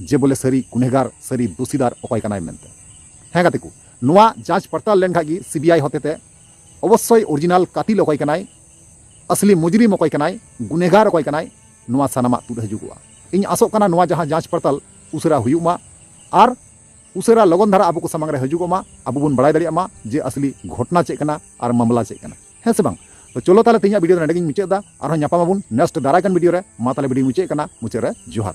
ᱡᱮ ᱵᱚᱞᱮ ᱥᱟᱹᱨᱤ ᱜᱩᱱᱮᱜᱟᱨ, ᱥᱟᱹᱨᱤ ᱫᱳᱥᱤᱫᱟᱨ ᱚᱠᱚᱭ ᱠᱟᱱᱟᱭ ᱢᱮᱱᱛᱮ᱾ ᱦᱮᱸ ᱜᱟᱛᱮ ᱠᱚ, ᱱᱚᱣᱟ ᱡᱟᱸᱪ ᱯᱟᱲᱛᱟᱞ ᱞᱮᱱᱠᱷᱟᱡ ᱜᱮ ᱥᱤ ᱵᱤ ᱟᱭ ᱦᱚᱛᱮᱛᱮ ᱚᱵᱚᱥᱥᱳᱭ ᱚᱨᱤᱡᱤᱱᱟᱞ ᱠᱟᱛᱤᱞ ᱚᱠᱚᱭ ᱠᱟᱱᱟᱭ, ᱟᱥᱞᱤ ᱢᱩᱡᱨᱤᱢ ᱚᱠᱚᱭ ᱠᱟᱱᱟᱭ, ᱜᱩᱱᱮᱜᱟᱨ ᱚᱠᱚᱭ ᱠᱟᱱᱟᱭ, ᱱᱚᱣᱟ ᱥᱟᱱᱟᱢᱟᱜ ᱛᱩᱫ ᱦᱤᱡᱩᱜᱚᱜᱼᱟ᱾ ᱤᱧ ᱟᱥᱚᱜ ᱠᱟᱱᱟ ᱱᱚᱣᱟ ᱡᱟᱦᱟᱸ ᱡᱟᱸᱪ ᱯᱟᱲᱛᱟᱞ ᱩᱥᱟᱹᱨᱟ ᱦᱩᱭᱩᱜ ᱢᱟ ᱟᱨ ᱩᱥᱟᱹᱨᱟ ᱞᱚᱜᱚᱱ ᱫᱷᱟᱨᱟ ᱟᱵᱚ ᱠᱚ ᱥᱟᱢᱟᱝ ᱨᱮ ᱦᱤᱡᱩᱜᱚᱜ ᱢᱟ, ᱟᱵᱚ ᱵᱚᱱ ᱵᱟᱲᱟᱭ ᱫᱟᱲᱮᱭᱟᱜ ᱢᱟ ᱡᱮ ᱟᱥᱞᱤ ᱜᱷᱚᱴᱱᱟ ᱪᱮᱫ ᱠᱟᱱᱟ ᱟᱨ ᱢᱟᱢᱞᱟ ᱪᱮᱫ ᱠᱟᱱᱟ, ᱦᱮᱸ ᱥᱮ ᱵᱟᱝ? ᱛᱚ ᱪᱚᱞᱚ ᱛᱟᱦᱞᱮ ᱛᱮᱦᱮᱧᱟᱜ ᱵᱷᱤᱰᱤᱭᱳ ᱫᱚ ᱱᱚᱰᱮ ᱜᱤᱧ ᱢᱩᱪᱟᱹᱫ ᱮᱫᱟ᱾ ᱟᱨᱦᱚᱸ ᱧᱟᱯᱟᱢ ᱟᱵᱚᱱ ᱱᱮᱠᱥᱴ ᱫᱟᱨᱟᱭ ᱠᱟᱱ ᱵᱷᱤᱰᱤᱭᱳ ᱨᱮ᱾ ᱢᱟ ᱛᱟᱦᱞᱮ ᱵᱷᱤᱰᱤᱭᱳ ᱢᱩᱪᱟᱹᱫ ᱠᱟᱱᱟ, ᱢᱩᱪᱟᱹᱫ ᱨᱮ ᱡᱚᱦᱟᱨ᱾